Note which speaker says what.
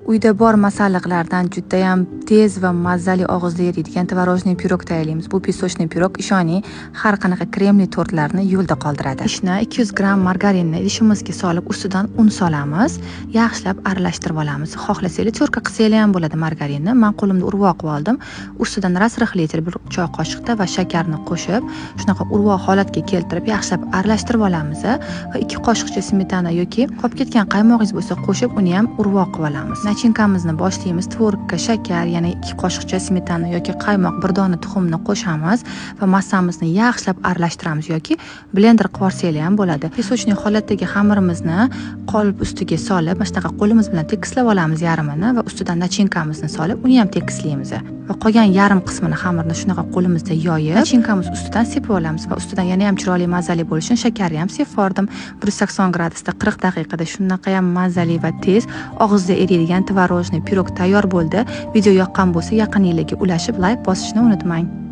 Speaker 1: Uyda bor masalliqlardan judayam tez va mazali og'izda eriydigan творожный pirog tayyorlaymiz. Bu песочный pirog, ishoning, har qanaqa kremli tortlarni yo'lda qoldiradi. Ishni 200 gramm margarinni idishimizga solib, ustidan un solamiz, yaxshilab aralashtirib olamiz. Xohlasanglar, тёрка qilsanglar ham bo'ladi margarinni. Men qo'limda urvoq qilib oldim. Ustidan разрыхлитель bir choy qoshiqda va shakarni qo'shib, shunaqa urvoq holatga keltirib, yaxshilab aralashtirib olamiz va 2 qoshiqcha smetana yoki qolib ketgan qaymog'ingiz bo'lsa qo'shib, uni ham urvoq qilib olamiz. Начинка mizni boshlaymiz. Tvorogga shakar, yana 2 qoshiqcha smetana yoki qaymoq, bir dona tuxumni qo'shamiz va massamizni yaxshilab aralashtiramiz yoki blender qilib olsanglar ham bo'ladi. Песочный holatdagi xamirimizni qolip ustiga solib, mana shunaqa qo'limiz bilan tekislab olamiz yarmini va ustidan начинка mizni solib, uni ham tekislaymiz. Va qolgan yarim qismini xamirni shunaqa qo'limizda yoyib, начинка miz ustidan sepib olamiz va ustidan yana ham chiroyli, mazali bo'lishini shakarni ham sepib yubordim. 180 gradusda 40 daqiqada shunaqa ham mazali va tez og'izda eriydigan творожный pirog tayyor bo'ldi. Video yoqqan bo'lsa, yaqininglarga ulashib, layk bosishni unutmang.